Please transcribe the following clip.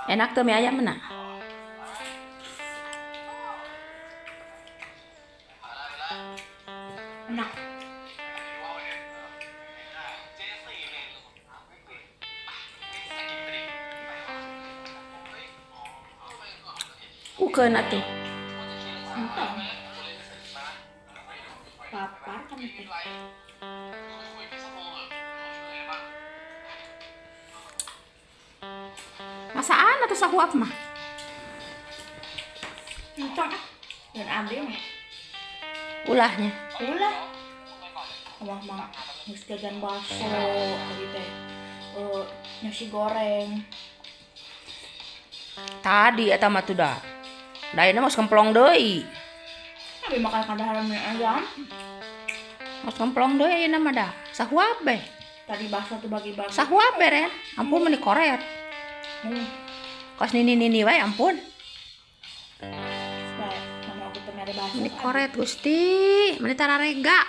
Enak tuh mie ayam mana? Enak. Ukeun atuh. Entah. Lapar kan teh. Masaan atuh sahuap mah? Entah. Dan abdi mah. Ulahnya. Ulah. Wah mah geus jajan bakso tadi teh. Eh, nasi goreng. Tadi eta mah tuh dah. Da ayeuna mah geus kemplong deui. Abi makan kadaharan mie ayam. Geus kemplong deui ayeuna mah dah. Sahuap be. Tadi bakso tuh bagi-bagi. Sahuap be Ren. Ampun meuni koret. Kos nini-nini wae ampun. Baik, mama aku teh mere bakso. Meuni koret Gusti, meuni tararega.